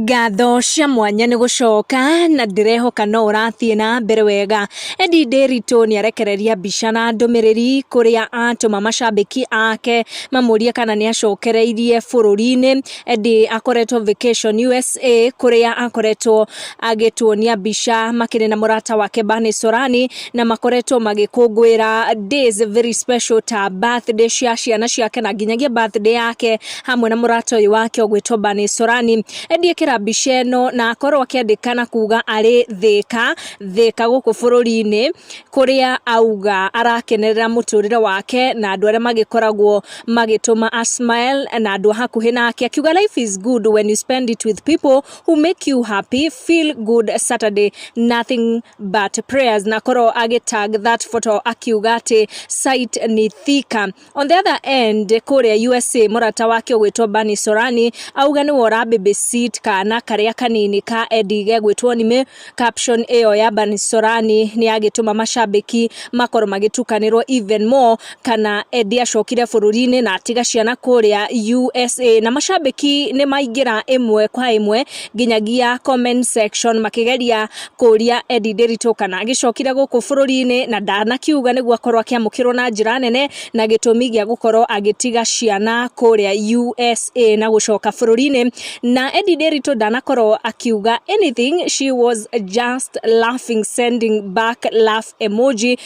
Ngatho cia mwanya nĩ gũcoka na ndĩrehoka no ũrathiĩ na mbere wega. Eddie Nderitu nĩ arekereria mbica na ndũmĩrĩri kũrĩa atũma macambĩki ake mamũrie kana nĩ acokereirie bũrũri-inĩ. Eddie akoretwo vacation USA kũrĩa akoretwo agĩtuonia mbica makĩrĩ na mũrata wake Bernice Sorani na makoretwo magĩkũngũĩra days very special ta birthday cia ciana ciake na nginyagia birthday yake hamwe na mũrata ũyũ wake ũgwĩtwo Bernice Sorani. Eddie ĩkĩra mbica ĩno na akorwo akĩandĩka na kuga arĩ Thĩka, Thĩka gũkũ bũrũri-inĩ kũrĩa auga arakenerera mũtũrĩre wake na andũ arĩa magĩkoragwo magĩtũma a smile na andũ a hakuhĩ nake, akiuga life is good when you spend it with people who make you happy, feel good Saturday, nothing but prayers. Na akorwo agĩ tag that photo akiuga atĩ site nĩ Thika. On the other end, kũrĩa USA mũrata wake ũgwĩtwo Bernice Sorani auga nĩwe ũra babysit kana karĩa kanini ka Eddie gegwĩtwo Nime. Caption ĩyo ya Bernice Sorani nĩ yagĩtũma macambĩki makorwo magĩtukanĩrwo even more kana Eddie acokire bũrũri-inĩ na atiga ciana kũrĩa USA, na macambĩki nĩ maingĩra ĩmwe kwa ĩmwe nginyagia comment section makĩgeria kũria Eddie Nderitu kana agĩcokire gũkũ bũrũri-inĩ na ndanakiuga nĩguo akorwo akĩamũkĩrwo na njĩra nene na gĩtũmi gĩa gũkorwo agĩtiga ciana kũrĩa USA na gũcoka bũrũri-inĩ. Na Eddie Nderitu ndanakorwo akiuga anything, she was just laughing, sending back laugh emoji.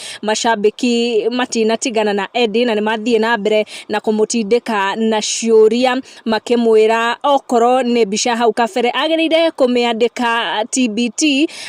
Macambĩki matinatigana na Eddie na nĩ mathiĩ na mbere na kũmũtindĩka na ciũria makĩmwĩra okorwo nĩ mbica hau kabere agĩrĩire kũmĩandĩka TBT,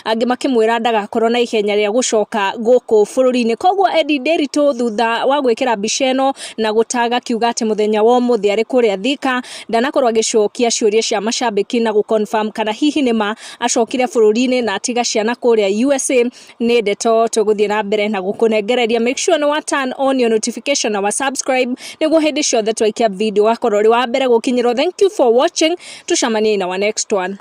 angĩ makĩmwĩra ndagakorwo na ihenya rĩa gũcoka gũkũ bũrũri-inĩ. Koguo Eddie Nderitu thutha wa gwĩkĩra mbica ĩno na gũtaga kiuga atĩ mũthenya wa ũmũthĩ arĩ kũrĩa Thika, ndanakorwo agĩcokia ciũria cia macambĩki na gũ-confirm kana hihi nĩ ma acokire bũrũri-inĩ na atiga ciana kũrĩa USA. Nĩ ndeto tũgũthiĩ na mbere na gũkũnengereria. Make sure nĩ wa turn on your notification na wa subscribe nĩguo hĩndĩ ciothe twaikia video wakorwo ũrĩ wa mbere gũkinyĩrwo. Thank you for watching, tucemanie in our next one.